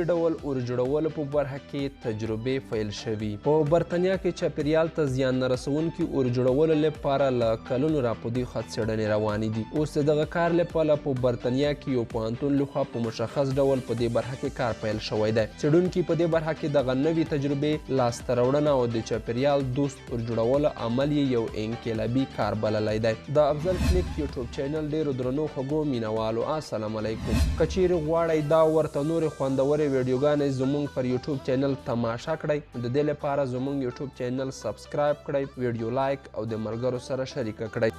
نوي ډول اور جوړولو په برخه کې تجربې پیل شوي. په برتانیا کې چاپیریال ته زیان نه رسوونکي اور جوړولو لپاره له کلونو راپدیخوا څېړنې روانې دي. اوس د دغه کار لپاره په برتانیا کې یو پوهنتون لخوا په مشخص ډول په دې برخه کې کار پیل شوی دی. څېړونکي په دې برخه کې دغه نوې تجربې لاسته راوړنه او د چاپیریال دوست اور جوړولو عمل یې یو انقلابي کار بللی دی. د افضل کلیک یوټیوب چینل ډیرو درنو خوږو مینوالو السلام علیکم. که چیرې غواړئ دا ورته نورې خوندورې ویډیوګانې زموږ پر یوټیوب چینل تماشا کړئ، د دې لپاره زموږ یوټیوب چینل سبسکرایب کړئ، ویډیو لایک او د ملګرو سره شریکه کړئ.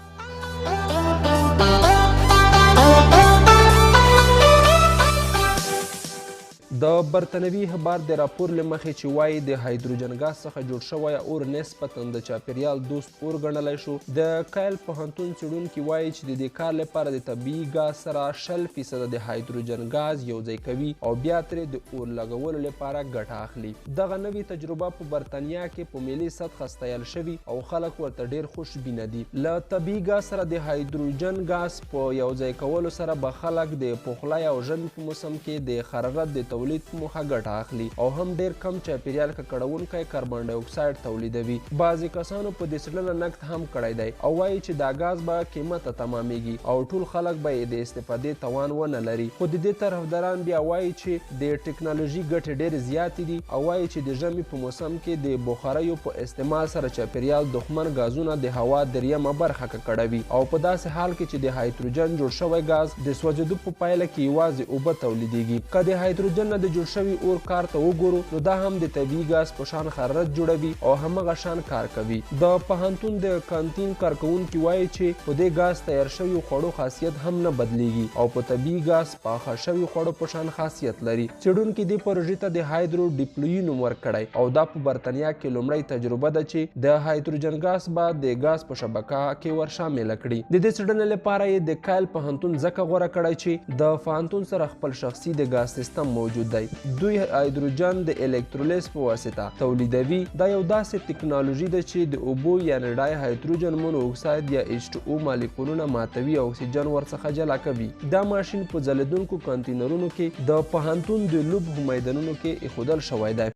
د برتنوي اخبار د راپور له مخې چې وایي د هایدروجن ګاز څخه جوړ شوی اور نسبتا د چاپیریال دوست اور ګڼلی شو. د کایل پوهنتون څېړونکي وایي چې د دې کار لپاره د طبیعي ګاز سره 20 فیصده د هایدروجن ګاز یو ځای کوي او بیا ترې د اور لګولو لپاره ګټه اخلي. دغه نوې تجربه په برتانیا کې په ملي سطحه ستایل شوي او خلک ورته ډیر خوشبینه دي. له طبیعي ګاز سره د هایدروجن ګاز په یو ځای کولو سره به خلک د پخلی او ژمي په موسم کې د حرارت د تولید په موخه ګټه اخلي او هم ډیر کم چاپیریال ککړونکی کاربن ډای اکساید تولیدوي. بعضې کسانو په دې څېړنه نقد هم کړی دی او وایي چې دا ګاز به قیمته تمامیږي او ټول خلک به یې د استفادې توان ونه لري، خو د دې طرفداران بیا وایي چې د ټکنالوژي ګټې ډېرې زیاتې دي او وایي چې د ژمي په موسم کې د بخاریو په استعمال سره چاپیریال دښمن ګازونه د هوا دریمه برخه ککړوي او په داسې حال کې چې د هایدروجن جوړ شوی ګاز د سوځېدو په پایله کې یوازې اوبه تولیدېږي. که د هایدروجن نه د جوړ شوي اور کار ته وګورو نو دا هم د طبیعي ګاز په شان حرارت جوړوي او همغه شان کار کوي. د پوهنتون د کانتین کارکوونکي وایي چې په دې ګاز تیار شویو خوړو خاصیت هم نه بدلیږي او په طبیعي ګاز پاخه شوي خوړو په شان خاصیت لري. څېړونکي دې پروژې ته د هایدرو ډیپلویي نوم ورکړی او دا په برتانیا کې لومړۍ تجربه ده چې د هایدروجن ګاز به د ګاز په شبکه کې ور شامله کړي. د دې څېړنې لپاره یې د کایل پوهنتون ځکه غوره کړی چې د پوهنتون سره خپل شخصي د ګاز سیستم موجود دی. دوی هایدروجن د الکترولیز په واسطه تولیدوي. دا یو داسې تکنالوژي ده چې د اوبو یعنې ډای هایدروجن مونو اکساید یا H2O مالیکولونه ماتوي او اکسیجن ورڅخه جلا کوي. دا ماشین په ځلېدونکو کانتینرونو کې د پوهنتون د لوبو میدانونو کې ایښودل شوی دی.